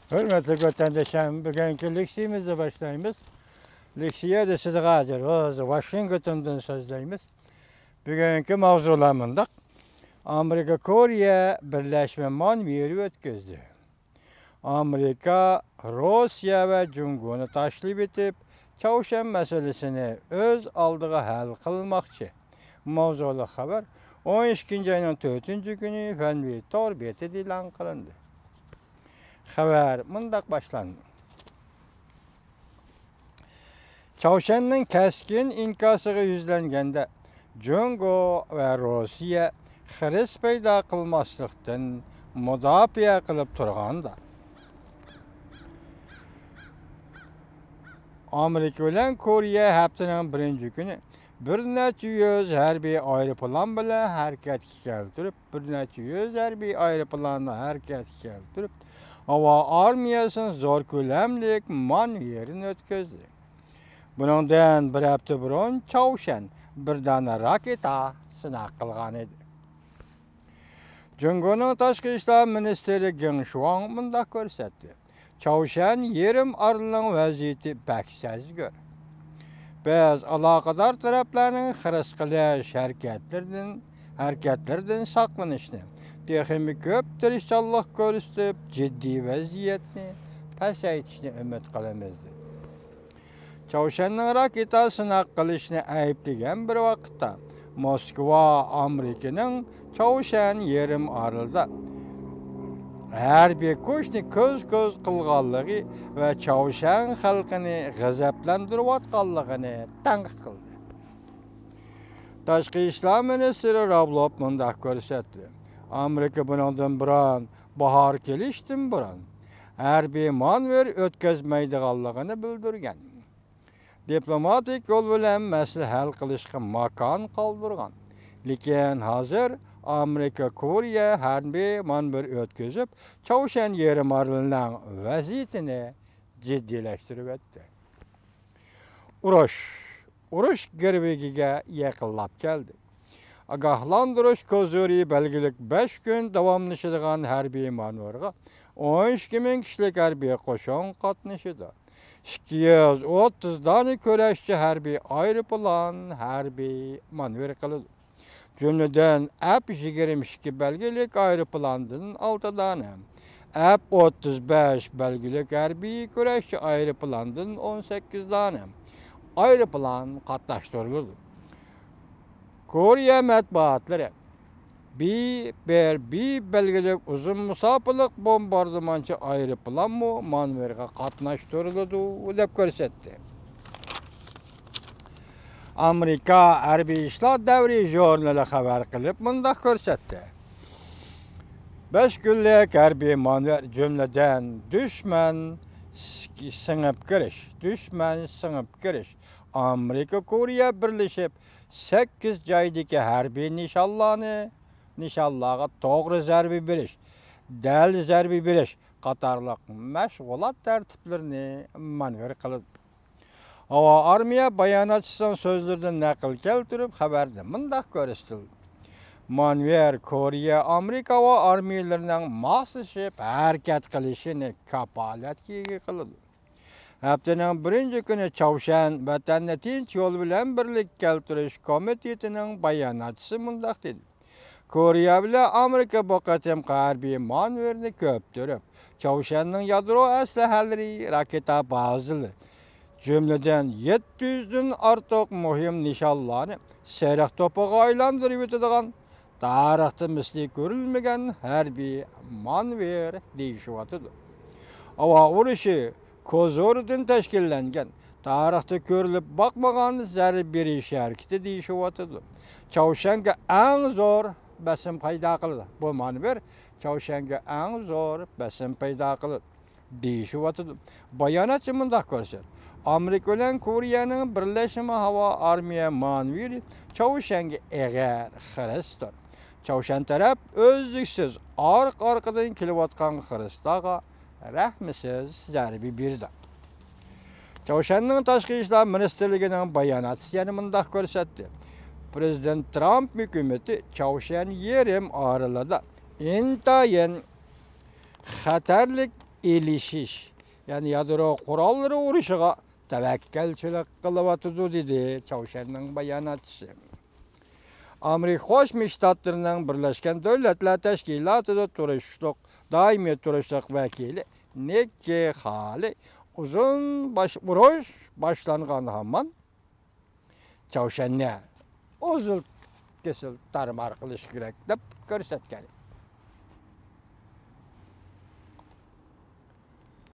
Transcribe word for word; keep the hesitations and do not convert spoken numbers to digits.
ھۆرمەتلىك ۋەتەنداشلار، بۈگۈنكى لېكسىيىمىزنى باشلايمىز. لېكسىيەدە سىزگە ھازىر روزا ۋاشىنگتوندىن سۆزلەيمىز. بۈگۈنكى ماۋزۇلار مۇنداق: ئامېرىكا كورېيە بىرلەشمە مانېۋىرى ئۆتكۈزدى. ئامېرىكا روسىيە ۋە جۇڭگونى تاشلىۋېتىپ، چاۋشيەن مەسىلىسىنى ئۆز ئالدىغا ھەل قىلماقچى. ماۋزۇلۇق خەۋەر ئون ئىككىنچى ئاينىڭ تۆتىنچى كۈنى فەنۋى تور بېتىدە ئېلان قىلىندى. خەۋەر مۇنداق باشلاندى. چاۋشيەننىڭ كەسكىن ئىنكاسىغا يۈزلەنگەندە، جۇڭگو ۋە روسىيە خىرىس پەيدا قىلماسلىقتىن مۇداپىئە قىلىپ تۇرغاندا، ئامېرىكا بىلەن كورېيە ھەپتىنىڭ بىرىنچى كۈنى بىر نەچچە يۈز ھەربىي ئايروپىلان بىلەن ھەرىكەتكە كەلتۈرۈپ، بىر نەچچە يۈز ھەربىي ئايروپىلاننى ھەرىكەتكە كەلتۈرۈپ، ھاۋا ئارمىيەسىنىڭ زور كۆلەملىك مانېۋىرىنى ئۆتكۈزدى. بۇنىڭدىن بىر ھەپتە بۇرۇن چاۋشيەن بىر دانە راكېتا سىناق قىلغان ئىدى. جۇڭگونىڭ تاشقى ئىشلار مىنىستىرى گېڭ شۇاڭ مۇنداق كۆرسەتتى: چاۋشيەن يېرىم ئارىلىنىڭ ۋەزىيىتى بەك سەزگۈر. بىز ئالاقىدار تەرەپلەرنىڭ خىرىس قىلىش ھەرىكەتلىرىدىن، ھەرىكەتلىرىدىن ساقلىنىشنى، تېخىمۇ كۆپ تىرىشچانلىق كۆرسىتىپ، جىددىي ۋەزىيەتنى پەسەيتىشنى ئۈمىد قىلىمىز، دېدى. چاۋشيەننىڭ راكېتا سىناق قىلىشنى ئەيىبلىگەن بىر ۋاقىتتا، موسكۋا ئامېرىكىنىڭ چاۋشيەن يېرىم ئارىلىدا ھەربىي كۈچنى كۆز-كۆز قىلغانلىقى ۋە چاۋشيەن خەلقىنى غەزەپلەندۈرۈۋاتقانلىقىنى تەنقىد قىلدى. تاشقى ئىشلار مىنىستىرى راۋلوف مۇنداق كۆرسەتتى: ئامېرىكا بۇنىڭدىن بۇرۇن، باھار كېلىشتىن بۇرۇن، ھەربىي مانېۋىر ئۆتكۈزمەيدىغانلىقىنى بىلدۈرگەن. دىپلوماتىك يول بىلەن مەسىلە ھەل قىلىشقا ماكان قالدۇرغان. لېكىن ھازىر ئامېرىكا كورېيە ھەربىي مانېۋىر ئۆتكۈزۈپ، چاۋشيەن يېرىم ئارىلىنىڭ ۋەزىيىتىنى جىددىيلەشتۈرۈۋەتتى. ئۇرۇش، ئۇرۇش گىرۋىكىگە يېقىنلاپ كەلدى. ئاگاھلاندۇرۇش كوزىرى بەلگىلىك بەش كۈن داۋاملىشىدىغان ھەربىي مانېۋىرغا ئون ئىككى مىڭ كىشىلىك ھەربىي قوشۇن قاتنىشىدۇ. ئىككى يۈز ئوتتۇز دانە كۈرەشچى ھەربىي ئايروپىلان ھەربىي مانېۋىر قىلىدۇ. جۈملىدىن ئەپ يىگىرمە ئىككى بەلگىلىك ئايروپىلاندىن ئالتە دانە، ئەپ ئوتتۇز بەش بەلگىلىك ھەربىي كۈرەشچى ئايروپىلاندىن ئون سەككىز دانە ئايروپىلان قاتناشتۇرۇلىدۇ. كورېيە مەتبۇئاتلىرى بى بىر بى بەلگىلىك ئۇزۇن مۇساپىلىق بومباردىمانچى ئايروپىلانمۇ مانېۋىرغا قاتناشتۇرۇلىدۇ، دەپ كۆرسەتتى. ئامېرىكا ھەربىي ئىشلار دەۋرى ژۇرنىلى خەۋەر قىلىپ مۇنداق كۆرسەتتى: بەش كۈنلۈك ھەربىي مانېۋىر، جۈملىدىن دۈشمەن سىڭىپ كىرىش، دۈشمەن سىڭىپ كىرىش، ئامېرىكا كورېيە بىرلىشىپ سەككىز جايدىكى ھەربىي نىشانلارنى، نىشانلارغا توغرا زەربە بېرىش، دەل زەربە بېرىش قاتارلىق مەشغۇلات تەرتىپلىرىنى مانېۋىر قىلىدۇ. ھاۋا ئارمىيە باياناتچىسىنىڭ سۆزلىرىدىن نەقىل كەلتۈرۈپ، خەۋەردە مۇنداق كۆرسىتىلدى: مانېۋىر كورېيە ئامېرىكا ھاۋا ئارمىيىلىرىنىڭ ماسلىشىپ ھەرىكەت قىلىشىنى كاپالەتكە ئىگە قىلىدۇ. ھەپتىنىڭ بىرىنچى كۈنى چاۋشيەن ۋەتەننى تىنچ يول بىلەن بىرلىككە كەلتۈرۈش كومىتېتىنىڭ باياناتچىسى مۇنداق دېدى: كورېيە بىلەن ئامېرىكا بۇ قېتىمقى ھەربىي مانېۋىرنى كۆپتۈرۈپ، چاۋشيەننىڭ يادرو ئەسلىھەلىرى، راكېتا بازىلىرى، جۈملىدىن يەتتە يۈزدىن ئارتۇق مۇھىم نىشانلارنى سېرىق توپىغا ئايلاندۇرۇۋېتىدىغان تارىختا مىسلى كۆرۈلمىگەن ھەربىي مانېۋىر دېيىشىۋاتىدۇ. ھاۋا ئۇرۇشى كوزىرىدىن تەشكىللەنگەن، تارىختا كۆرۈلۈپ باقمىغان زەربە بېرىش ھەرىكىتى دېيىشىۋاتىدۇ. چاۋشيەنگە ئەڭ زور بېسىم پەيدا قىلىدۇ. بۇ مانېۋىر چاۋشيەنگە ئەڭ زور بېسىم پەيدا قىلىدۇ، دېيىشىۋاتىدۇ. باياناتچى مۇنداق كۆرسەتتى: ئامېرىكا بىلەن كورېيەنىڭ بىرلەشمە ھاۋا ئارمىيە مانېۋىرى چاۋشيەنگە ئېغىر خىرىستۇر. چاۋشيەن تەرەپ ئۈزلۈكسىز ئارقا-ئارقىدىن كېلىۋاتقان خىرىسلارغا رەھمىسىز زەربە بېرىدۇ. چاۋشيەننىڭ تاشقى ئىشلار مىنىستىرلىكىنىڭ باياناتچىسى يەنە مۇنداق كۆرسەتتى: پىرېزىدېنت ترامپ ھۆكۈمىتى چاۋشيەن يېرىم ئارىلىدا ئىنتايىن خەتەرلىك ئېلىشىش، يەنى يادرو قوراللىرى ئۇرۇشىغا تەۋەككەلچىلىك قىلىۋاتىدۇ، دېدى چاۋشيەننىڭ باياناتچىسى. ئامېرىكا قوشما شتاتلىرىنىڭ بىرلەشكەن دۆلەتلەر تەشكىلاتىدا تۇرۇشلۇق، دائىمىي تۇرۇشلۇق ۋەكىلى نىككى خالى ئۇزۇن باش-، ئۇرۇش باشلانغان ھامان چاۋشيەننى ئۇزۇل كېسىل تارمار قىلىش كېرەك دەپ كۆرسەتكەن.